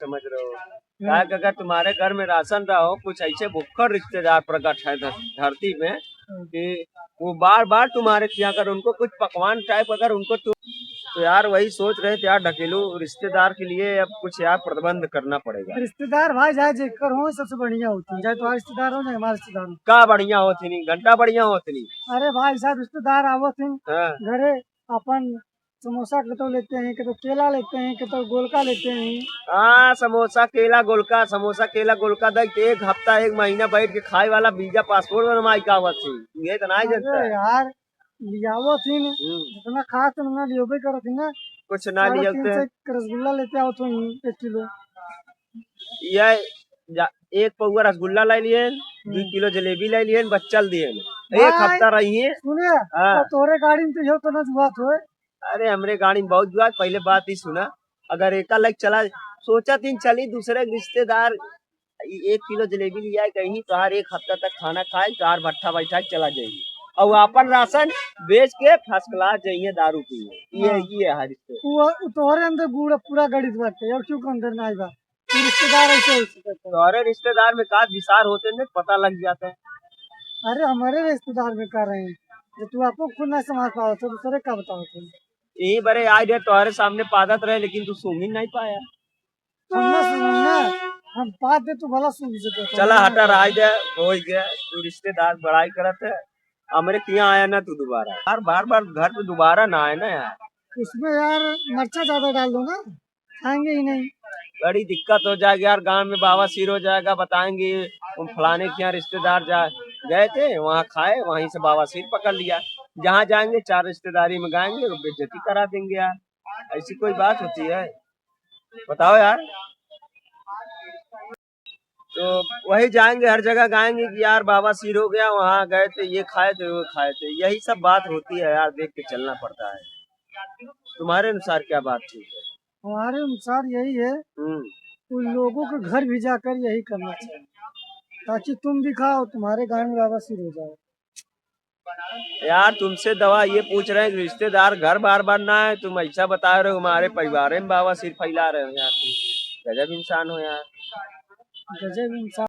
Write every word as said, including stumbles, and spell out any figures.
समझ रहे हो? हम्म। काहे कि अगर तुम्हारे घर में राशन रहो, कुछ ऐसे भुक्खड़ रिश्तेदार प्रकट है ध-, धरती में हम्म। कि वो बार-बार तुम्हारे यहाँ, अगर उनको कुछ पकवान type, अगर उनको तो, तो यार वही सोच रहे थे यार, ढकेलू रिश्तेदार के लिए अब कुछ यार प्रबंध करना पड़ेगा। रिश्तेदार भाई चाहे जेकर हो, सबसे बढ़िया होती है, चाहे तुम्हारे रिश्तेदार हो, चाहे हमारे रिश्तेदार हो। का बढ़िया होती नहीं, घंटा बढ़िया होती नहीं। अरे भाई साहब, रिश्तेदार आवत हैं हाँ। घरे, अपन समोसा कतौ लेते हैं, कतौ केला लेते हैं, कतौ गोलका लेते हैं। हाँ, समोसा, केला, गोलका, समोसा, केला, गोलका दे के एक हफ्ता, एक महीना बैठ के खाए वाला visa passport बनवाई का आवत है। ये तो नहीं अरे जानता है। यार, लियावत ही न, हम्म। जितना खास तुमने लियोबे करत ही ना। कुछ ना साढ़े तीन लियोते। सौ के रसगुल्ला लेते आवत हो एक किलो। ये जा, एक पौवा रसगुल्ला ले लिए, हम्म। दो किलो जलेबी ले लिए, बस चल दिए। एक भाई, हफ्ता रही है। सुने, हाँ। तो तोरे गाड़ी में तो यो तो ना जुआत होए। अरे, हमरे गाड़ी में बहुत जुआत। पहले बात ही सुना, अगर एका लायक चला, सोचा तीन चली दूसरे रिश्तेदार, ई एक किलो जलेबी लिया है कहीं, तोहार एक हफ्ता तक खाना खाए, तोहार भट्ठा बैठा के चला जाई, और अपन राशन बेच के first class जाइए दारू पिए। ये, हाँ। ये है रिश्ते। वो, वो तोहरे अंदर गुड़ पूरा गणित बाटे, और क्यों के अंदर ना आइबा? तू रिश्तेदार ऐसे हो सकता है। तोहरे रिश्तेदार में का विचार होते ने पता लग जाता है। अरे, हमारे रिश्तेदार में का रहे हैं, जो तू आपको खुद ना समझ पाओ, तो दूसरे का बताओ तुम? यही बरे आज है तोहरे सामने पादत रहे, लेकिन तू सूंघ ही नहीं पाया। हम ना सुनू ना, हम बात दे तू भला सुन सके। चला हटा, राय दे, हो ही गया, तू रिश्तेदार बड़ाई करत है, हमरे किहाँ आया ना तू दोबारा। यार, बार बार घर पे दोबारा ना आए ना यार। इसमें यार मरचा ज्यादा डाल दो ना, खाएंगे ही नहीं। बड़ी दिक्कत हो जाएगी यार, गांव में बवासीर हो जाएगा, बताएंगे उन फलाने के यहाँ रिश्तेदार जा गए थे, वहाँ खाए, वहीं से बवासीर पकड़ लिया। जहाँ जाएंगे चार रिश्तेदारी में गाएंगे, बेइज्जती करा देंगे यार। ऐसी कोई बात होती है? बताओ यार। तो वही जाएंगे, हर जगह गाएंगे कि यार बवासीर हो गया, वहाँ गए थे, ये खाए थे, वो खाए थे। यही सब बात होती है यार, देख के चलना पड़ता है। तुम्हारे अनुसार क्या बात ठीक है? हमारे अनुसार यही है, हम्म। उन लोगों के घर भी जाकर यही करना चाहिए, ताकि तुम भी खाओ, तुम्हारे गांव में बवासीर हो जाए। यार, तुमसे दवा ये पूछ रहे हैं कि रिश्तेदार घर बार बार ना आए, तुम ऐसा बता रहे हो, हमारे परिवार में बवासीर फैला रहे हो यार, तुम गजब इंसान हो यार। गजब इंसान।